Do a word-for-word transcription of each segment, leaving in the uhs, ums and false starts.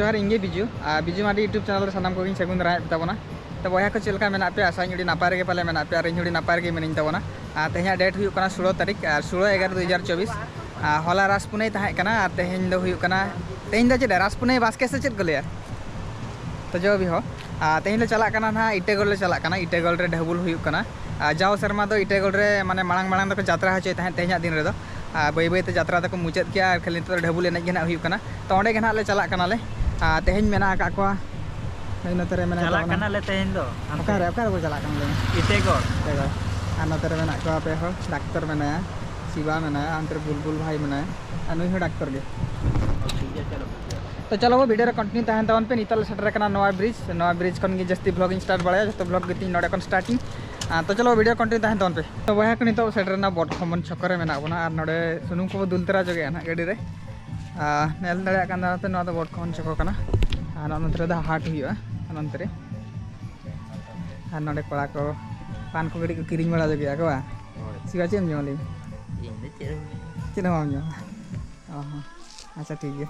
ᱟᱨ ᱤᱧ ᱜᱮ ᱵᱤᱡᱩ, ᱟᱨ ᱵᱤᱡᱩ Mardi YouTube channel ᱨᱮ ᱥᱟᱱᱟᱢ ᱠᱚᱜᱮᱧ ᱥᱟᱹᱜᱩᱱ ᱫᱟᱨᱟᱢᱮᱫ ᱛᱟᱵᱚᱱᱟ᱾ ᱛᱚ ᱵᱚᱭᱦᱟ ᱠᱚ, ᱪᱮᱫ ᱞᱮᱠᱟ ᱢᱮᱱᱟᱜ ᱯᱮᱭᱟ? ᱟᱥᱟᱧ ᱟᱹᱰᱤ ᱱᱟᱯᱟᱭ ᱨᱮᱜᱮ ᱯᱟᱞᱮ ᱢᱮᱱᱟᱜ ᱯᱮᱭᱟ, ᱟᱨ ᱤᱧ ᱦᱚᱸ ᱟᱹᱰᱤ ᱱᱟᱯᱟᱭ ᱨᱮᱜᱮ ᱢᱤᱱᱟᱹᱧ ᱛᱟᱵᱚᱱᱟ᱾ ᱟᱨ ᱛᱮᱦᱮᱧᱟᱜ date ᱦᱩᱭᱩᱜ ᱠᱟᱱᱟ ᱥᱳᱞᱳ ᱛᱟᱹᱨᱤᱠᱷ, ᱟᱨ ᱥᱳᱞᱳ ᱮᱜᱟᱨᱚ ᱫᱩ ᱦᱟᱡᱟᱨ ᱪᱚᱵᱵᱤᱥ᱾ ᱟᱨ ᱦᱚᱞᱟ ᱨᱟᱥ ᱯᱩᱱᱟᱹᱭ ᱛᱟᱦᱮᱸ ᱠᱟᱱᱟ, ᱟᱨ ᱛᱮᱦᱮᱧ ᱫᱚ ᱦᱩᱭᱩᱜ ᱠᱟᱱᱟ, ᱛᱮᱦᱮᱧ ᱫᱚ ᱪᱮᱫ, ᱨᱟᱥ ᱯᱩᱱᱟᱹᱭ ᱵᱟᱥᱠᱮ ᱥᱮ ᱪᱮᱫ ᱠᱚ ᱞᱟᱹᱭᱟ? ᱛᱚ ᱡᱚ ᱵᱤᱦᱚ, ᱟᱨ ᱛᱮᱦᱮᱧ ᱞᱮ ᱪᱟᱞᱟᱜ ᱠᱟᱱᱟ ᱱᱟᱦᱟᱜ, ᱤᱴᱟᱹᱜᱚᱲ ᱞᱮ ᱪᱟᱞᱟᱜ ᱠᱟᱱᱟ᱾ ᱤᱴᱟᱹᱜᱚᱲ ᱨᱮ ᱰᱷᱟᱹᱵᱩᱞ ᱦᱩᱭᱩᱜ ᱠᱟᱱᱟ᱾ ᱟᱨ ᱡᱟᱣ ᱥᱮᱨᱢᱟ ᱫᱚ ᱤᱴᱟᱹᱜᱚᱲ ᱨᱮ, ᱢᱟᱱᱮ, ᱢᱟᱲᱟᱝ ᱢᱟᱲᱟᱝ ᱫᱚᱠᱚ ᱡᱟᱛᱨᱟ ᱦᱚᱪᱚᱭ ᱛᱟᱦᱮᱸᱫ ᱛᱮᱦᱮᱧᱟᱜ ᱫᱤᱱ ᱨᱮᱫᱚ, ᱟᱨ ᱵᱟᱹᱭ ᱵᱟᱹᱭ ᱛᱮ ᱡᱟᱛᱨᱟ ᱫᱚᱠᱚ ᱢᱩᱪᱟᱹᱫ ᱠᱮᱜᱼᱟ, ᱟᱨ ᱠᱷᱟᱹᱞᱤ ᱱᱤᱛᱚᱜ ᱫᱚ ᱰᱷᱟᱹᱵᱩᱞ ᱮᱱᱮᱡ ᱜᱮ ᱱᱟᱦᱟᱜ ᱦᱩᱭᱩᱜ ᱠᱟᱱᱟ᱾ ᱛᱚ ᱚᱸᱰᱮ ᱜᱮ ᱱᱟᱦᱟᱜ ᱞᱮ ᱪᱟᱞᱟᱜ ᱠᱟᱱᱟᱞᱮ᱾ ᱟᱨ ᱛᱮᱦᱮᱧ ᱢᱮᱱᱟᱜ ᱟᱠᱟᱫ ᱠᱚᱣᱟ, ᱱᱩᱭ ᱱᱚᱛᱮ ᱨᱮ ᱢᱮᱱᱟᱜ ᱪᱟᱞᱟᱜ ᱛᱟᱵᱚᱱᱟ᱾ ᱠᱟᱱᱟᱞᱮ ᱛᱮᱦᱮᱧ ᱫᱚ ᱦᱟᱱᱛᱮ᱾ ᱚᱠᱟᱨᱮ, ᱚᱠᱟᱨᱮ ᱵᱚ ᱪᱟᱞᱟᱜ ᱠᱟᱱᱟ, ᱞᱟᱹᱭ ᱢᱮ? ᱤᱴᱟᱹᱜᱚᱲ᱾ ᱤᱴᱟᱹᱜᱚᱲ᱾ ᱟᱨ ᱱᱚᱛᱮ ᱨᱮ ᱢᱮᱱᱟᱜ ᱠᱚᱣᱟ ᱯᱮ ᱦᱚᱲ, ᱰᱟᱠᱛᱚᱨ ᱢᱮᱱᱟᱭᱟ, ᱥᱤᱵᱟ ᱢᱮᱱᱟᱭᱟ, ᱚᱱᱛᱮ ᱨᱮ ᱵᱩᱞᱵᱩᱞ ᱵᱷᱟᱭ ᱢᱮᱱᱟᱭᱟ, ᱟᱨ ᱱᱩᱭ ᱦᱚᱸ ᱰᱟᱠᱛᱚᱨ ᱜᱮ᱾ ᱴᱷᱤᱠ ᱜᱮᱭᱟ, ᱪᱚᱞᱚ᱾ ᱛᱚ ᱪᱚᱞᱚ, video ᱨᱮ continue ᱛᱟᱦᱮᱱ ᱛᱟᱵᱚᱱ ᱯᱮ᱾ ᱱᱤᱛᱚᱜ ᱞᱮ ᱥᱮᱴᱮᱨ ᱟᱠᱟᱱᱟ ᱱᱚᱣᱟ bridge᱾ ᱱᱚᱣᱟ bridge ᱠᱷᱚᱱ ᱜᱮ ᱡᱟᱹᱥᱛᱤ vlog ᱤᱧ start ᱵᱟᱲᱟᱭᱟ, ᱡᱚᱛᱚ vlog ᱜᱮ ᱛᱤᱧ ᱱᱚᱰᱮ ᱠᱷᱚᱱ starting᱾ ᱟᱨ ᱛᱚ ᱪᱚᱞᱚ, video continue ᱛᱟᱦᱮᱱ ᱛᱟᱵᱚᱱ ᱯᱮ᱾ ᱛᱚ ᱵᱚᱭᱦᱟ ᱠᱚ, ᱱᱤᱛᱚᱜ ᱥᱮᱴᱮᱨ ᱮᱱᱟ ᱵᱚᱴᱠᱷᱚᱢᱚᱱ ᱪᱷᱚᱠᱚ ᱨᱮ ᱢᱮᱱᱟᱜ ᱵᱚᱱᱟ, ᱟᱨ ᱱᱚᱰᱮ ᱥᱩᱱᱩᱢ ᱠᱚᱵᱚ ᱫᱩᱞ ᱛᱚᱨᱟ ᱚᱪᱚ ᱠᱮᱜᱼᱟ ᱱᱟᱦᱟᱜ ᱜᱟᱹᱰᱤ ᱨᱮ᱾ ᱟᱨ ᱧᱮᱞ ᱫᱟᱲᱮᱭᱟᱜ ᱠᱟᱱ ᱛᱟᱵᱚᱱ ᱯᱮ, ᱱᱚᱣᱟ ᱫᱚ ᱵᱚᱴᱠᱷᱚᱢᱚᱱ ᱪᱷᱚᱠᱚ ᱠᱟᱱᱟ᱾ ᱟᱨ ᱱᱚᱜᱼᱚ ᱱᱚᱛᱮ ᱨᱮᱫᱚ ᱦᱟᱴ ᱦᱩᱭᱩᱜᱼᱟ, ᱱᱚᱱᱛᱮ ᱨᱮ᱾ ᱟᱨ ᱱᱚᱰᱮ ᱠᱚᱲᱟ ᱠᱚ ᱯᱟᱱ ᱠᱚ ᱠᱟᱹᱴᱤᱡ ᱠᱚ ᱠᱤᱨᱤᱧ ᱵᱟᱲᱟ ᱞᱟᱹᱜᱤᱫ ᱟᱠᱚ, ᱵᱟᱝ? ᱦᱳᱭ᱾ ᱥᱤᱵᱟ, ᱪᱮᱫ ᱮᱢ ᱡᱚᱢᱟ, ᱞᱟᱹᱭ ᱢᱮ? ᱤᱧ ᱫᱚ ᱪᱮᱫ ᱦᱚᱸ ᱵᱟᱹᱧ ᱪᱮᱫ ᱦᱚᱸ ᱵᱟᱢ ᱡᱚᱢᱟ? ᱚ ᱦᱚᱸ, ᱟᱪᱪᱷᱟ, ᱴᱷᱤᱠ ᱜᱮᱭᱟ᱾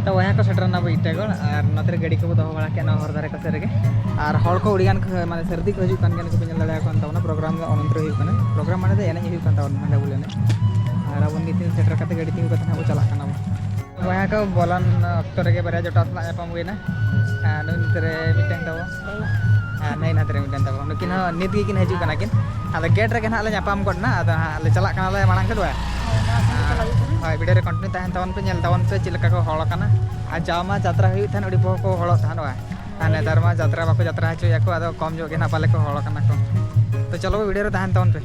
ᱛᱚ ᱵᱚᱭᱦᱟ ᱠᱚ, ᱥᱮᱴᱮᱨ ᱮᱱᱟ ᱵᱚ ᱤᱴᱟᱹᱜᱚᱲ, ᱟᱨ ᱱᱚᱛᱮ ᱨᱮ ᱜᱟᱹᱰᱤ ᱠᱚᱵᱚ ᱫᱚᱦᱚ ᱵᱟᱲᱟ ᱠᱮᱫ ᱱᱚᱣᱟ ᱦᱚᱨ ᱫᱷᱟᱨᱮ ᱠᱚᱥᱮᱫ ᱨᱮᱜᱮ᱾ ᱟᱨ ᱦᱚᱲ ᱠᱚ ᱟᱹᱰᱤ ᱜᱟᱱ ᱠᱚ, ᱢᱟᱱᱮ, ᱥᱟᱹᱨᱫᱤ ᱠᱚ ᱦᱤᱡᱩᱜ ᱠᱟᱱ ᱜᱮᱭᱟ, ᱱᱩᱠᱩ ᱯᱮ ᱧᱮᱞ ᱫᱟᱲᱮᱭᱟᱠᱚ ᱠᱟᱱ ᱛᱟᱵᱚᱱᱟ᱾ ᱯᱨᱳᱜᱨᱟᱢ ᱫᱚ ᱚᱱᱚᱱᱛ ᱨᱮ ᱦᱩᱭᱩᱜ ᱠᱟᱱᱟ, ᱯᱨᱳᱜᱨᱟᱢ ᱢᱟᱱᱮ ᱫᱚ ᱮᱱᱮᱡ ᱦᱩᱭᱩᱜ ᱠᱟᱱ ᱛᱟᱵᱚᱱᱟ, ᱰᱟᱹᱵᱩᱞ ᱮᱱᱮᱡ᱾ ᱟᱨ ᱟᱵᱚ ᱱᱤᱛ ᱥᱮᱴᱮᱨ ᱠᱟᱛᱮ ᱜᱟᱹᱰᱤ ᱛᱤᱸᱜᱩ ᱠᱟᱛᱮ ᱱᱟᱦᱟᱜ ᱵᱚ ᱪᱟᱞᱟᱜ ᱠᱟᱱᱟ ᱵᱚ᱾ ᱵᱚᱭᱦᱟ ᱠᱚ, ᱵᱚᱞᱚᱱ ᱚᱠᱛᱚ ᱨᱮᱜᱮ ᱵᱟᱨᱭᱟ ᱡᱚᱴᱟᱣ ᱥᱟᱞᱟᱜ ᱧᱟᱯᱟᱢ ᱦᱩᱭᱱᱟ᱾ ᱟᱨ ᱱᱩᱭ ᱱᱚᱛᱮ ᱨᱮ ᱢᱤᱫᱴᱮᱱ ᱛᱟᱵᱚ, ᱟᱨ ᱱᱩᱭ ᱱᱟᱛᱮ ᱨᱮ ᱢᱤᱫᱴᱮᱱ ᱛᱟᱵᱚ, ᱱᱩᱠᱤᱱ ᱦᱚᱸ ᱱᱤᱛ ᱜᱮᱠᱤᱱ ᱦᱤᱡᱩᱜ ᱠᱟᱱᱟ ᱠᱤᱱ᱾ ᱟᱫᱚ ᱜᱮᱴ ᱨᱮᱜᱮ ᱱᱟᱦᱟᱜ ᱞᱮ ᱧᱟᱯᱟᱢ ᱜᱚᱫ ᱮᱱᱟ, ᱟᱫᱚ ᱦᱟᱸᱜ ᱞᱮ ᱪᱟᱞᱟᱜ ᱠᱟᱱᱟ ᱞᱮ ᱢᱟᱲᱟᱝ ᱥᱮᱫ, ᱵᱟᱭ? ᱦᱳᱭ, ᱢᱟᱲᱟᱝ ᱥᱮᱫ ᱜᱮ ᱪᱟᱞᱟᱜ ᱦᱩᱭᱩᱜ ᱠᱟᱱᱟ᱾ ᱦᱳᱭ, video ᱨᱮ continue ᱛᱟᱦᱮᱱ ᱛᱟᱵᱚᱱ ᱯᱮ, ᱧᱮᱞ ᱛᱟᱵᱚᱱ ᱯᱮ ᱪᱮᱫ ᱞᱮᱠᱟ ᱠᱚ ᱦᱚᱲ ᱟᱠᱟᱱᱟ᱾ ᱟᱨ ᱡᱟᱣ ᱢᱟ ᱡᱟᱛᱨᱟ ᱦᱩᱭᱩᱜ ᱛᱟᱦᱮᱱ, ᱟᱹᱰᱤ ᱵᱚᱦᱚᱜ ᱠᱚ ᱦᱚᱲᱚᱜ ᱛᱟᱦᱮᱱ, ᱵᱟᱭ? ᱟᱨ ᱱᱮᱛᱟᱨ ᱢᱟ ᱡᱟᱛᱨᱟ ᱵᱟᱠᱚ ᱡᱟᱛᱨᱟ ᱦᱚᱪᱚᱭᱮᱫᱼᱟ ᱠᱚ, ᱟᱫᱚ ᱠᱚᱢ ᱧᱚᱜ ᱜᱮ ᱱᱟᱦᱟᱜ ᱯᱟᱞᱮ ᱠᱚ ᱦᱚᱲ ᱟᱠᱟᱱᱟ ᱠᱚ᱾ ᱛᱚ ᱪᱚᱞᱚ, video ᱨᱮ ᱛᱟᱦᱮᱱ ᱛᱟᱵᱚᱱ ᱯᱮ᱾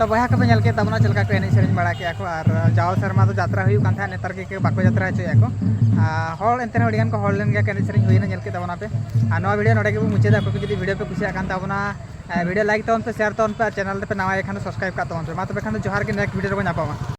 ᱵᱚᱭᱦᱟ ᱠᱚᱯᱮ ᱧᱮᱞ ᱠᱮᱫ ᱛᱟᱵᱚᱱᱟ ᱪᱮᱫ ᱞᱮᱠᱟ ᱠᱚ ᱮᱱᱮᱡ ᱥᱮᱨᱮᱧ ᱵᱟᱲᱟ ᱠᱮᱫᱼᱟ ᱠᱚ, ᱟᱨ ᱡᱟᱣ ᱥᱮᱨᱢᱟ ᱫᱚ ᱡᱟᱛᱨᱟ ᱦᱩᱭᱩᱜ ᱠᱟᱱ ᱛᱟᱦᱮᱸᱫ, ᱱᱮᱛᱟᱨ ᱜᱮ ᱵᱟᱠᱚ ᱡᱟᱛᱨᱟ ᱦᱚᱪᱚᱭᱮᱫᱼᱟ ᱠᱚ᱾ ᱟᱨ ᱦᱚᱲ ᱮᱱᱛᱮ ᱨᱮᱦᱚᱸ ᱟᱹᱰᱤ ᱜᱟᱱ ᱠᱚ ᱦᱚᱲ ᱞᱮᱱ ᱜᱮᱭᱟ ᱠᱚ, ᱮᱱᱮᱡ ᱥᱮᱨᱮᱧ ᱦᱩᱭᱮᱱᱟ, ᱧᱮᱞ ᱠᱮᱫ ᱛᱟᱵᱚᱱᱟ ᱯᱮ᱾ ᱟᱨ ᱱᱚᱣᱟ ᱵᱷᱤᱰᱤᱭᱳ ᱱᱚᱰᱮ ᱜᱮᱵᱚᱱ ᱢᱩᱪᱟᱹᱫᱟ᱾ ᱚᱠᱚᱭ ᱠᱚ ᱡᱩᱫᱤ ᱵᱷᱤᱰᱤᱭᱳ ᱯᱮ ᱠᱩᱥᱤᱭᱟᱜ ᱠᱟᱱ ᱛᱟᱵᱚᱱᱟ, ᱵᱷᱤᱰᱤᱭᱳ ᱞᱟᱭᱤᱠ ᱛᱟᱵᱚᱱ ᱯᱮ, ᱥᱮᱭᱟᱨ ᱛᱟᱵᱚᱱ ᱯᱮ, ᱟᱨ ᱪᱮᱱᱮᱞ ᱨᱮᱯᱮ ᱱᱟᱣᱟ ᱜᱮ ᱠᱷᱟᱱ ᱫᱚ ᱥᱟᱵᱥᱠᱨᱟᱭᱤᱵ ᱠᱟᱜ ᱛᱟᱵᱚᱱ ᱯᱮ᱾ ᱢᱟ ᱛᱚᱵᱮ ᱠᱷᱟᱱ ᱫᱚ ᱡᱚᱦᱟᱨ ᱜᱮ, ᱱᱮᱠᱥᱴ ᱵᱷᱤᱰᱤᱭᱳ ᱨᱮᱵᱚᱱ ᱧᱟᱯᱟᱢᱟ᱾